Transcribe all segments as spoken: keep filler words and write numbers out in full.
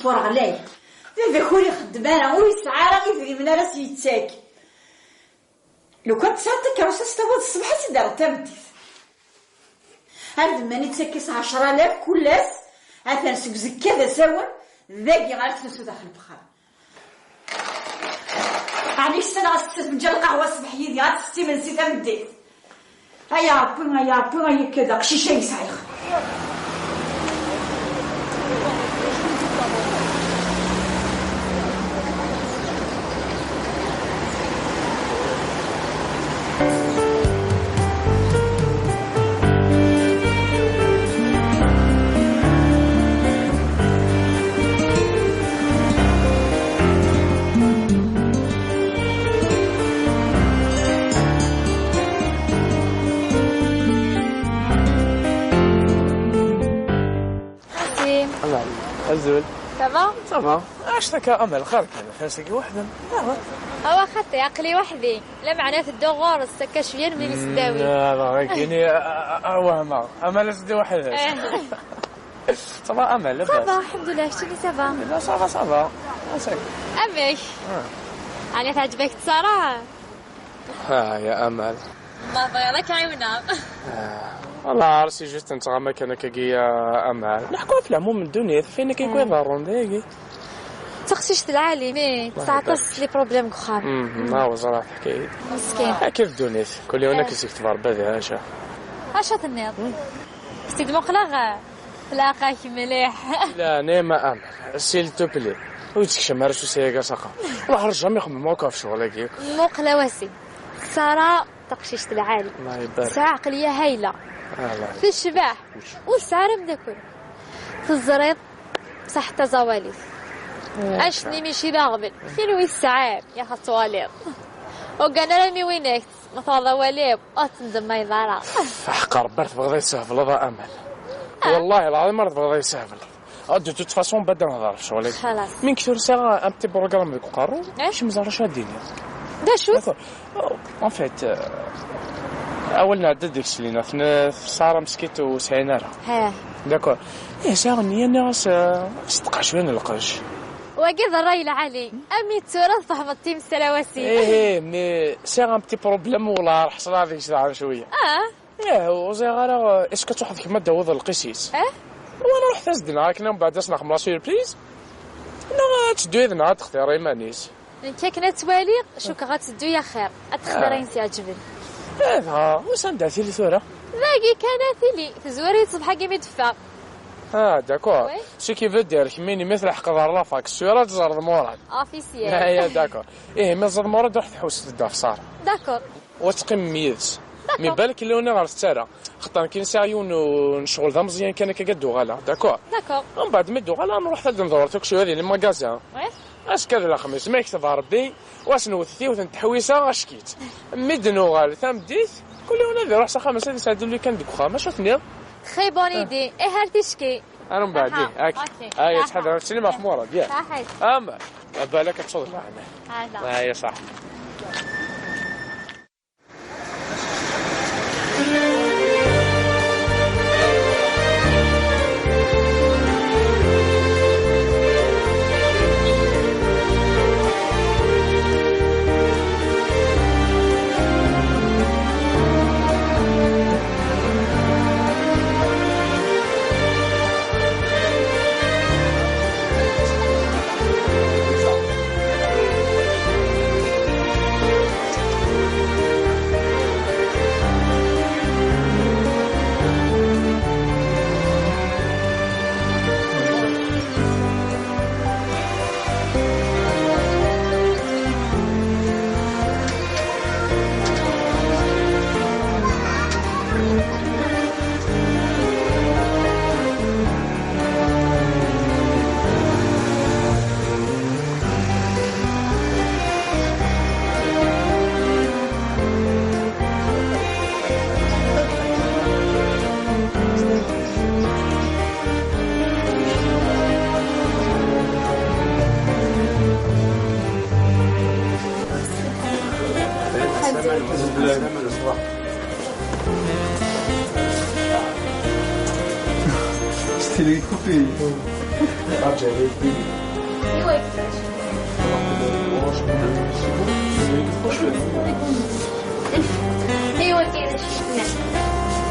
Ur ɣlay. Baba-k ur ixeddem ara, ur yesɛi ara idrimen ara s-yettak. Lukan tesɛiḍ takeṛṛust, ad s-tawiḍ ṣṣbeḥ, ad tt-id-terreḍ tameddit. Ar d mani ttakk-as ɛecra alaf kul ass, atan seg uzekka d asawen, dagi ara tnusu daxel n uxxam. Ɛni ssneɣ ad tettazem lqahwa ṣṣbeḥ yid-i, ad tečč imensi tameddit. Ay Ṛebbi, ay Ṛebbi, ay akka d aqcic ay sɛiɣ. Merci. Azul. Ça va? Ça va. Acu akka, Amal, xir kan, atan seg weḥd-m. Ah, wa. Awa xaṭi, aql-i weḥd-i. Lameɛna tedduɣ ɣur-s, akka cwiya n mi s-dawi. Mm, ah, ah, ah, ah, wehmeɣ. Amal as-d weḥd-s. Eh. Ça va, Amal, ça va, labas? الحمد لله, keččini ça va? Alhamdulillah, ça va, ça va. Ah, ça va. Amek? Ah. Ɛni teɛǧeb-ak Ṣara? Ah, ya Amal. Ma bɣiɣ ad k-ɛiwneɣ. Ah, والله عرسي juste nettɣama kan akkagi, ya Amal. Neḥku ɣef lehmum n ddunit, fin akka i iḍerrun dagi. D taqcict lɛali, mi tesɛa aṭas les problèmes deg uxxam. Mhm, ma ẓriɣ teḥka-yi-d. Meskin. Akka d ddunit, kul yiwen akken s-yekteb Rebbi ad iɛac. Acu tenniḍ? S-t-id-muqleɣ, tlaq-ak mliḥ. La, Naɛima Amal, s'il te plaît. Ur yettekcem ara s usayag-a s axxam. Wah, rjam ixemmem akk ɣef ccɣel-agi. Muqel a Wasi. Ṣara d taqcict lɛali. Allah ibarak. Tesɛa ɛqliya hayla. Allah. Tecbeḥ. Ur tesɛi ara ameddakel. Teẓriḍ, ṣaḥ taẓawalit. Acni mačči d aɣbel. Kenwi tesɛam, ya xas twaliḍ. Ur gan ara miwinek. Ma tɣaḍ awal-iw, ur tendem ay ḍara. Aḥeqq Rebbi ar tebɣiḍ ad yi-tessehbleḍ a Amal. Ah. Wallahi lɛaḍim ar tebɣiḍ ad yi-tessehbleḍ. Ah, de toute façon, bad ad nehḍer ɣef ccɣel-agi. Xalas. Mi nekk tura sɛiɣ un petit programme deg uqerru, eh? Kemm ẓer acu ad d-tiniḍ. D acu? D'accord. Oh, en fait, euh, awal nɛedda deg-s lina, tn-, Sara meskint ur sɛin ara. He. D'accord. Eh, sɛiɣ nniya nniɣ-as, euh, as-teqqa cwiya n lqecc. Wagi d ṛṛay lɛali. Ami d tura tfehmeḍ timsal a Wasi. Eh, eh, mais sɛiɣ un petit problème, wala ḥṣleɣ deg-s daɣen cwiya. Ah. Eh, ur ẓriɣ ara, est-ce que ad truḥeḍ kemm ad d-tawiḍ lqis-is? Eh? Wa nruḥ tas-d neɣ akken mbeɛd ad s-nexdem la surprise? Neɣ ad teddu yid-neɣ ad textir iman-is? Nekk akken ad twaliɣ, cukkeɣ ad teddu axir. Ad textir ayen s-iɛeǧben. Eh, dɣa, wissen anda tili tura? Dagi kan ad tili, tezwar-iyi-d ṣṣbeḥ-agi mi d-teffeɣ. Ah, d'accord. Oui. Ce qui veut dire, kemmini mi tleḥqeḍ ɣer la fac, tura ad teẓreḍ Murad. Officiel. Ah, ya, d'accord. Ihi, ma teẓreḍ Murad, ruḥ tḥewwes-d ɣef Sara. D'accord. U ad teqqimem yid-s. D'accord. Mi balak Léonard ur tettara. Xaṭer nekk sɛiɣ yiwen n ccɣel d ameẓyan kan akka ad d-uɣaleɣ, d'accord? D'accord. Mbeɛd mi d-uɣaleɣ, nruḥ ad d-nḍewwer takcuyat di magasin. Oui. Azekka d lexmis, ma yekteb Rebbi, u ad s-nwet yiwet n teḥwisa, acki-tt. Mi d-nuɣal tameddit, kul yiwen ad iruḥ s axxam-is, ad isɛeddi le week-end deg uxxam. Acu tenniḍ? Très bonne idée. Eh, ar ticki. Ar mbeɛd, aha, ih, ak. Ok. Aya, aha. Ttḥadar, ttsellim ɣef Murad, ya. Saḥit. Ama, balak ad tsuḍ lɛana. Ala. Aya, saḥ. C'était les coupés. Iwa kra. Iwa kra.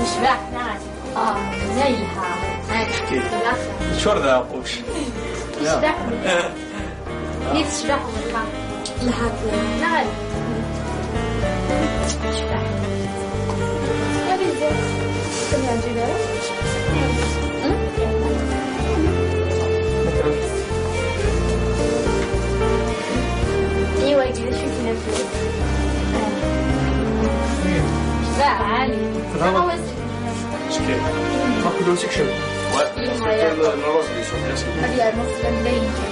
Necbeḥ, neɣ? Ah, la yelha. Kif? Yeččur d aɛeqquc. Necbeḥ. Nit tecbeḥ wala? Lha, lha. Neɣ ala? Tecbeḥ. Ur yeɛǧib ara? Iwa, d acu i tnafit? Tecbeḥ, ɛali. Tecbeḥ. Est-ce que ma couleur c'est que je... Ouais, parce que le, le rose, il est sur place. Ad yernu fell-am dayen kan.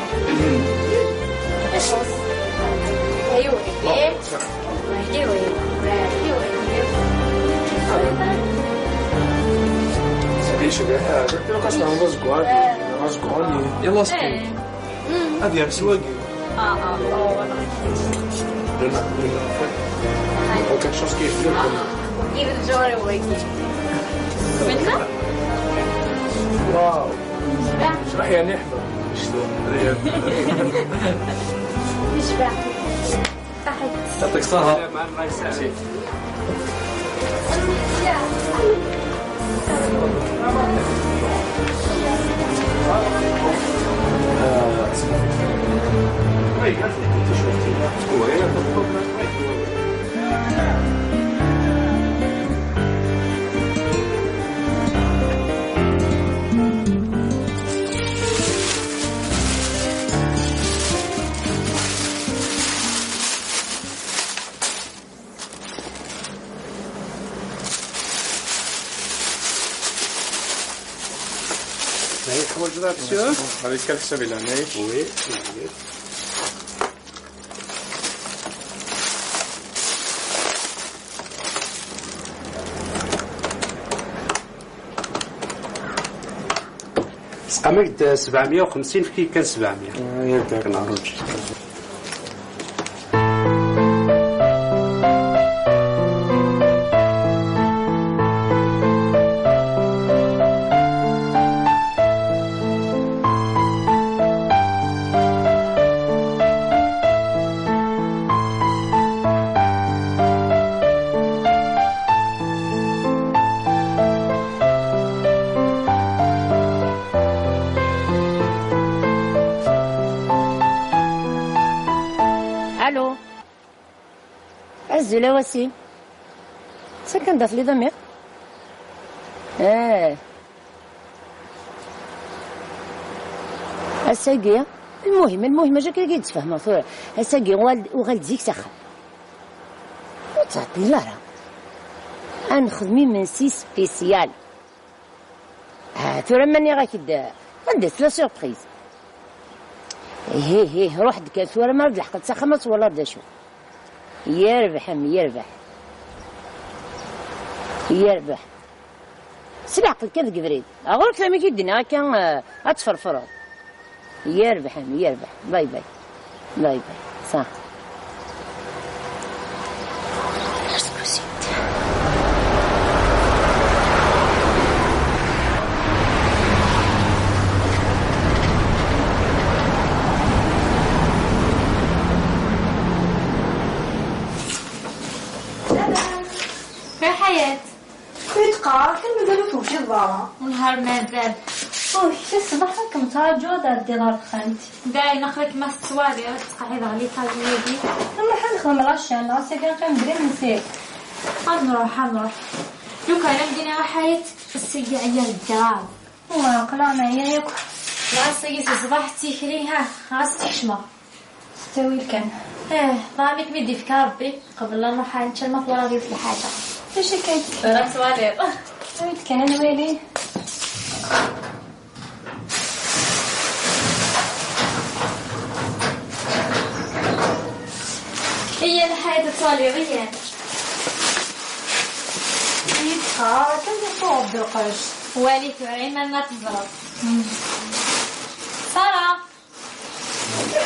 Iṣuṣ. Aywa, eh? Aywa, aywa. C'est bien, c'est bien. Euh, je crois que c'est un rose gold, un rose gold, et... Et lorsque... Eh. Ad yers wagi. Ah, ah, oh, voilà. Demain, demain, en fait. Quelque chose qui est vieux comme... Il est genre wagi. Comme ça? Waouh. Yecbeḥ. Yecbeḥ, yeɛni ḥma. Yecbeḥ. Saḥit. Yɛṭik ṣṣeḥḥa. Teḥwaǧeḍ aksum? Avec quelques savez la neige. Oui, oui. Tesqam-ak-d sebɛemya u xemsin, efk-iyi kan sebɛemya. Ah, yak, yak. Kan ɛruǧ. Allô. Azul a Wasim. Sakan d afliḍ amiɣ. Eh. Ass-agi, lmuhim, lmuhim, acu akka i d-tfehmeḍ tura? Ass-agi, uɣal, uɣal-d zik s axxam. Ur ttɛeṭṭil ara. Ad nexdem imensi spécial. Ah, tura ma nniɣ-ak-d, anda-tt la surprise? Ih, ih, ih, ruḥ-d kan tura, ma ara d-leḥqeḍ s axxam ad twalaḍ d acu. Yerbeḥ, a mmi, yerbeḥ. Yerbeḥ. S leɛqel kan deg ubrid. Ɣur-k amek i d-nniɣ akka, eh, ad tferfreḍ. Yerbeḥ, a mmi, yerbeḥ. Bye bye. Bye bye. Sa. Salam. Ḥayat. Ur teqqar kan mazal ur tewjiḍ ara. Nehar mazal. Uy, si ṣṣbeḥ ad kem-ttṛaǧuɣ ad d-teddiḍ ɣer texxamt. Dayen, aql-ik ma tettwaliḍ ad ttqeɛɛideɣ les cahiers-agi. Nruḥ ad nexdem la chaîne, ɣas akka qqim bla nnsi. Ad nruḥ, ad nruḥ. Lukan am d-iniɣ a Ḥayat, ass-agi ɛyiɣ grave. Wa, aql-aɣ neɛya yakk. Ɣas agi si ṣṣbeḥ d tikli, ha, ɣas tkecmeɣ. S ttawil kan. Eh, ṭɛam i kem-id-ifka Rebbi, qbel ad nruḥ ad nečč alma twalaḍ yiwet lḥaǧa. Acu kan? Tura twaliḍ. S ttawil kan, ad nwali. Iyya lḥayat ad twaliḍ, iyya. Yetqar kan ad tuɣeḍ d lqec. Wali tura, iman ad teẓreḍ. Sara!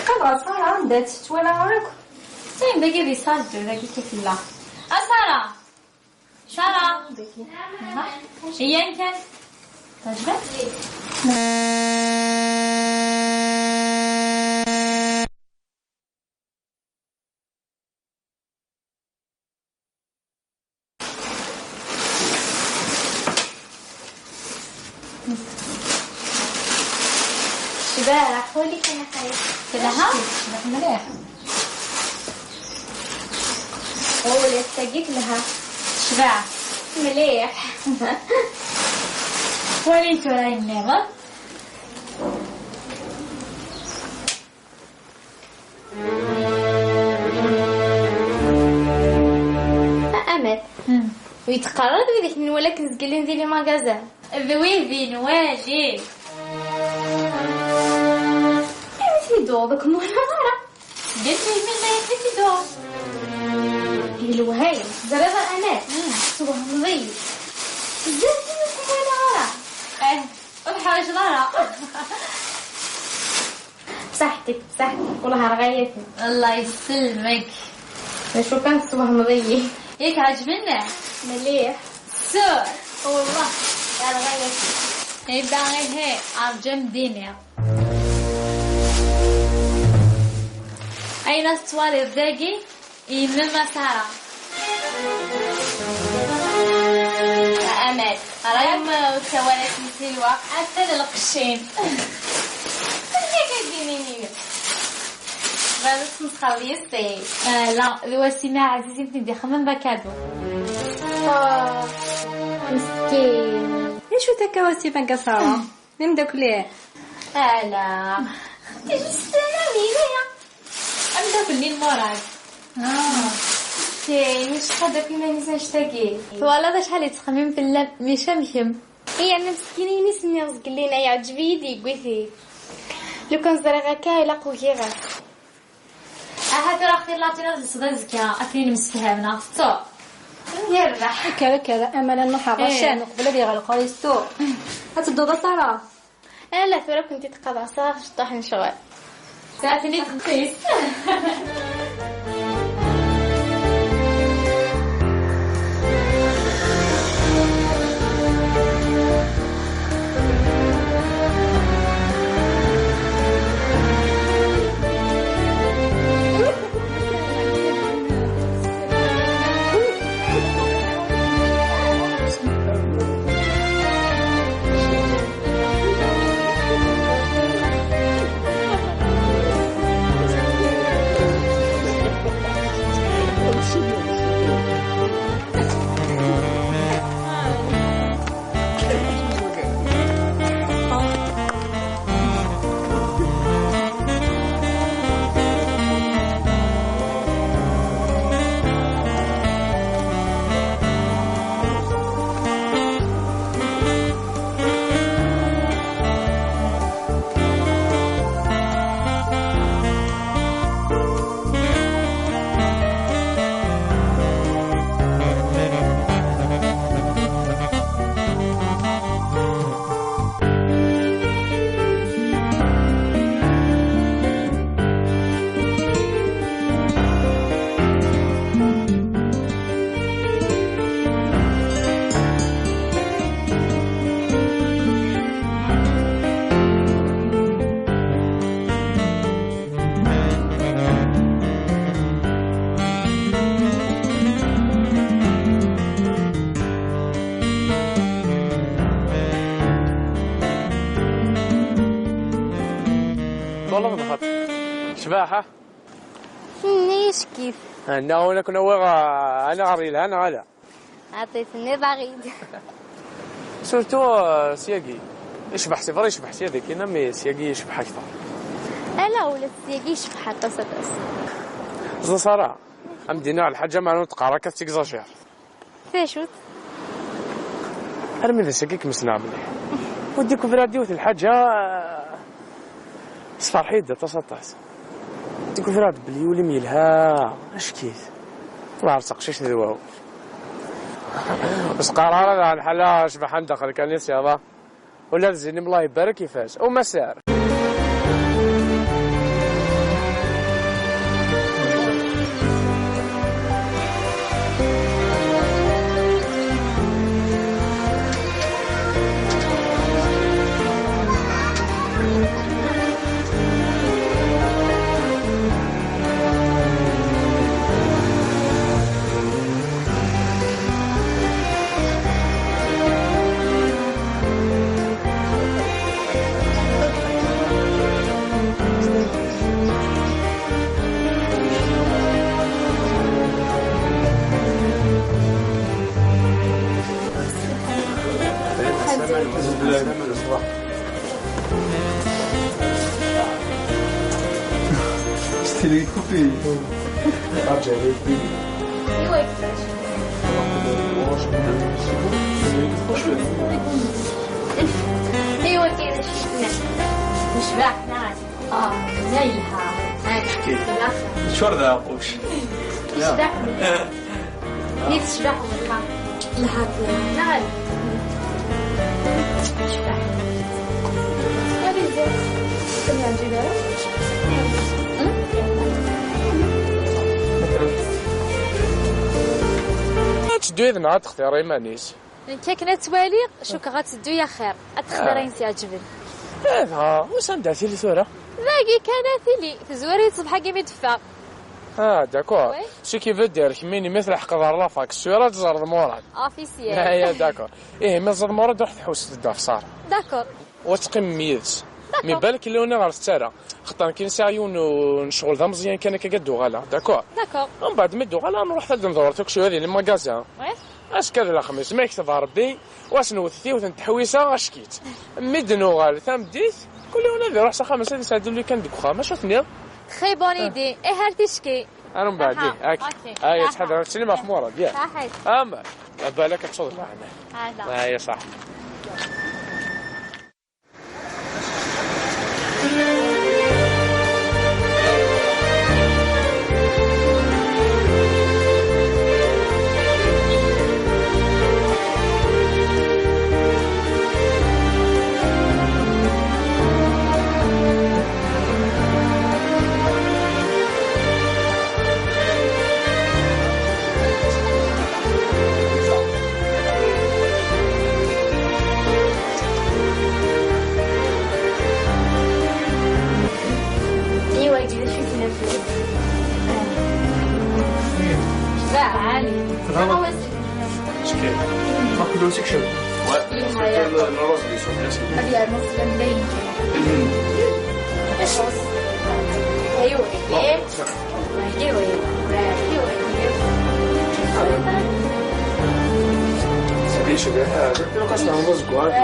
Qqim ɣer Sara, anda-tt? Twalaɣ akk. Ttayem dagi di ṣṣal ddu, dagi kan tella. A Sara! Sara! Dagi. Aha. Iyya kan. Teɛǧeb-ak? Ara, wali kan a xayi. Telha? Tecbeḥ mliḥ. Ula d tagi telha. Tecbeḥ. Mliḥ. Wali tura ayen nniḍen. A Amal, hmm, ur yi-d-qqar ara d widak i nwala akken zgilin di les magasins. D wid i nwali. Amek i d-tuɣeḍ ur kem-walaɣ ara? Seg asmi i d-tuɣeḍ. Di lewhayem, teẓriḍ a Amal? Hmm. Twehmeḍ-iyi. Bezzaf ur kem-walaɣ ara. Eh, ur teḥwaǧeḍ ara. Bṣaḥetek, bṣaḥetek, wellah rɣa-yasen. Allah yesselmek. D acu kan teswehmeḍ-iyi. Yak ɛeǧben-ak? Mliḥ. Sûr. Wellah, rɣa-yasen. Iba ihi, rǧu ad m-d-iniɣ. Ayen ad tettwaliḍ dagi, yemma Sara. Amal, rayum ur ttawal akken si lweqt. Ata d lqecc-im. Amek akka d-inin-inem? Baba tesmesxreḍ yes-i. Ah, la, d Wasima Ɛziz i m-ten-id-ixemmem d akadu. Ah, meskin. D acu-t akka Wasima deg Sara? D ameddakel-ik? Ala. Xetti, juste un ami, aya. Ameddakel-nni n Murad. Ah. Xetti, yecqa-d akk iman-is annect-agi. Twalaḍ acḥal yettxemmim fell-am, maca am kemm. Yerna meskin-in i s-nniɣ zgellin-a, yeɛǧeb-iyi-d yewwi-t-id. Lukan ẓriɣ akka, ilaq ugiɣ-as. Aha tura axtir latin ad telseḍ azekka, akken i nemsefham, neɣ tettuḍ? Yerbeḥ. Kker, kker, Amal, ad nruḥ ɣer, eh, ccan, uqbel ad yeɣleq uristu. Ad tedduḍ a Sara? Ala, tura ad kent-id-qaḍeɣ, sɛiɣ ciṭṭaḥ n ccɣel. Saɛtin i teqqis. Twalaḍ neɣ xaṭi? Cbaḥa. Nni-yi ckif. Nniɣ-awen akken awiɣ, ah, anaɣer yelhan neɣ ala? Ɛṭi-t-nniḍ-aɣ-id. Surtout, ah, syagi. Icbeḥ, c'est vrai, icbeḥ syagi kina, mais syagi icbeḥ akteṛ. Ala, ula d syagi icbeḥ aṭas, aṭas. Ẓer Sara, am d-iniɣ lḥaǧa, ma ur teqqar akka, tettigẓajiṛ. Tacut? Armi d ass-agi kem-ssneɣ mliḥ. Ur d-ikubra-d yiwet lḥaǧa, sferḥ-iyi-d aṭas, aṭas. Ur d-ikubra-d belli ul-im yelha, ackit. Ḍher d teqcict d waw. Ur s-qqar ara daɣen ḥala cbaḥa n daxel kan i s-yeḍa. Ula d zzin-im, Allah ibarek, ifaz. Umasar. Coupé. Arǧa, ايوا كاين شي ناس. مشبع ناس. اه، زيها. هاك. كيف؟ لا. شو ذا قوش؟ مشبع. هي تشبح ولا؟ لا، لا. تشبح. Ad teddu yid-neɣ ad textir iman-is. Nekk akken ad twali, cukkeɣ ad teddu ya xir. Ad textir ayen s-iɛeǧben. Eh, dɣa, wissen anda tili tura? Dagi kan ad tili. Tezwar-iyi ṣṣbeḥ-agi mi d-teffeɣ. Ah, d'accord. Oui. Ce qui veut dire, kemmini mi tleḥqeḍ ɣer la fac, tura ad teẓreḍ Murad. Officiel. Aya, d'accord. Ihi, ma teẓreḍ Murad, ruḥ tḥewwes-d ɣef Sara. D'accord. U ad teqqimem yid-s. D'accord. Mi balak Léonard ɣer tettara. Xaṭer nekk sɛiɣ yiwen n ccɣel d ameẓyan kan akka ad d-uɣaleɣ, d'accord? D'accord. Mbeɛd mi d-uɣaleɣ, nruḥ ad d-nḍewret akk cwiya di le magasin. Oui. Azekka d lexmis, ma yekteb Ṛebbi, wass n wettiwet n teḥwisa, acek-itt. Mi d-nuɣal tameddit, kul yiwen ad iruḥ s axxam-is, ad yesɛeddi le week-end deg uxxam. Acu tenniḍ? Très bonne idée. Eh, ar ticki. Ar mbeɛd, aha, ih, akka. Ok. Aya, aha. Ttḥadar, ttsellim ɣef Murad, ya. Saḥit. Ama, balak ad tsuḍ leɛna. Ala. Aya, saḥ. ايوا، هادي شوف هنا فيه. لا، عالي. شكل. ما كلهم سكشن. Ouais, parce que le, le rose, ils sont bien, c'est bon. هادي عروس لندن. ايوا، ايوا. Sabi, شبيحة. Roze Guani.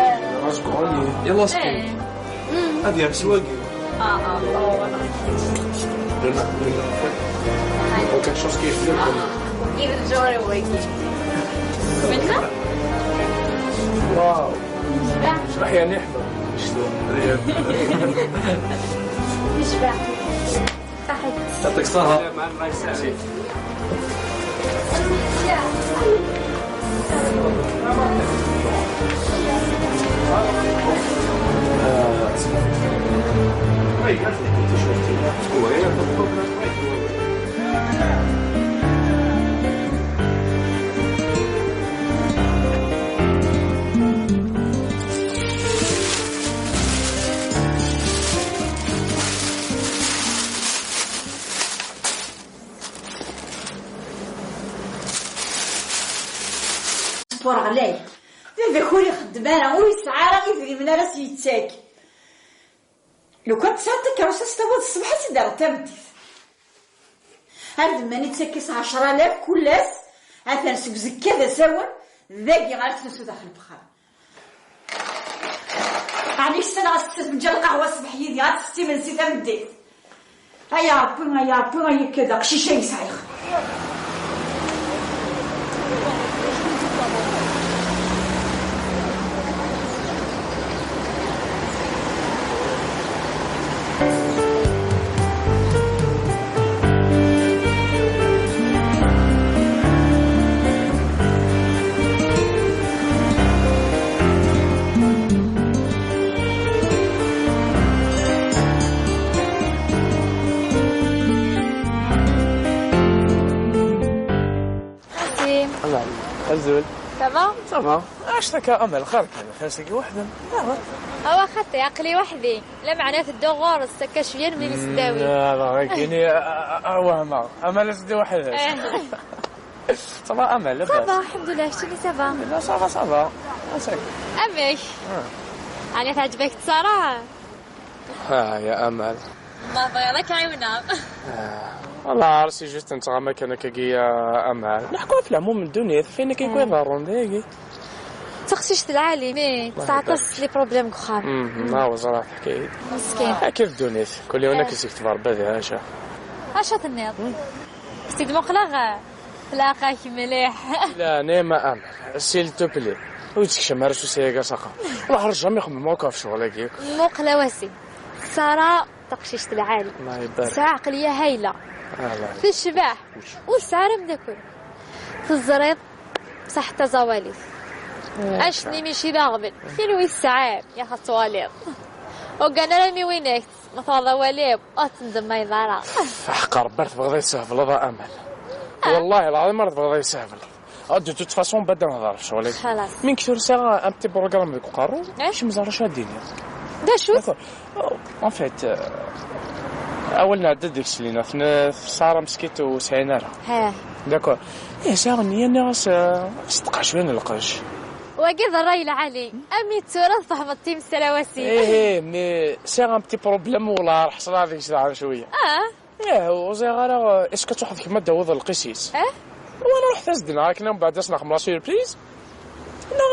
Roze Guani. يلا سكين. هذه يا مسواقي. اه، اه، اه. لنا، لنا. وكان شوز كيف لكم. كيف الجوري ويكي. منا؟ واو. شبح يعني احمر. شبح. يعطيك الصحة. Sport ɣlay. Baba-k ur ixeddem ara, ur yesɛi ara idrimen ara s-yettak. Lukan tesɛiḍ takeṛṛust ad s-tawiḍ ṣṣbeḥ, ad tt-id-terreḍ tameddit. Ar d mani ttakk-as ɛecra alaf kul ass, atan seg uzekka d asawen, dagi ara tettnusu daxel n uxxam. Ɛni ssneɣ ad s-tefǧer lqahwa ṣṣbeḥ yid-i, ad tessett imensi tameddit? Ay Ṛebbi, ay Ṛebbi, ay akka d aqcic ay sɛiɣ. Merci. Azul. Ça va? Ça va. Acu akka, Amal, xir kan, xir seg weḥd-m. Ça va. Awa xaṭi, aql-i weḥd-i. Lameɛna tedduɣ ɣur-s, akka cwiya n mi nesdawi. Mm, ah, wahmeɣ. Amal ad teddu weḥd-s. Eh. Ça va, Amal, labas? Ça va, الحمد لله, keččini ça va? Alhamdulillah, ça va, ça va. Amek? Ah. Ɛni teɛǧeb-ak Ṣara? Ah, ya Amal. Ma tebɣiḍ ad k-ɛiwneɣ. Ah, والله عرسي جوست نتغامى كان كاكيا أمال. نحكوا في العموم من الدنيا، فين كيكون ضارون دايقي. تخصيش العالي، مي تعطس لي بروبليم كخام. امم، ما هو زرا حكاية. مسكين. هكا في الدنيا، كل يوم هناك يزيك تبار بذي، هاشا. Acu tenniḍ? Ur s-id-muqleɣ. Tlaq-ak mliḥ. La, Nɛima Amer, s'il te plaît. Ur yettekcem ara s usayag-a s axxam. Waḥ, jamais xemmemeɣ akk ɣef ccɣel-agi. Muqel a Wasim. Sara d taqcict lɛali. Allah ibarak. Tesɛa ɛqliya hayla. Allah. Tecbeḥ. Ur tesɛi ara ameddakel. Teẓriḍ, saḥ taẓawalit. Anect-nni mačči d aɣbel. Kenwi tesɛam, ya xas twaliḍ. Ur gan ara imi winek, ma tɣaḍ awal-iw, ur tendemmayeḍ ara. Ḥeqqa Rebbi, ar tebɣiḍ ad yi-tessehbleḍ a Amal. Wallahi lɛaḍim ar tebɣiḍ ad yi-tessehbleḍ. Ah, de toute façon, bad ad nehḍer ɣef ccɣel-agi. Xalas. Mi nekk tura sɛiɣ un petit programme deg uqerru, eh? Kemm ẓer acu ad d-iniɣ. D acu-t? D'accord. Oh, en fait, euh, awal nɛedda deg-s lina, tessara meskit ur sɛin ara. He. D'accord. Eh, sɛiɣ nniya nniɣ-as, euh, ad s-tqeɛ cwiya n lqec. Wagi d ṛṛay lɛali. Ami d tura tfehmeḍ timsal a Wasim. Eh, eh, mais sɛiɣ un petit problème, wallah, ḥeṣleɣ deg-s daɣen cwiya. Ah. Eh, ur ẓriɣ ara, est-ce que ad truḥeḍ kemm ad d-tawiḍ lqis-is? Eh? Wa nruḥ tas-d neɣ akken mbeɛd ad s-nexdem la surprise? Neɣ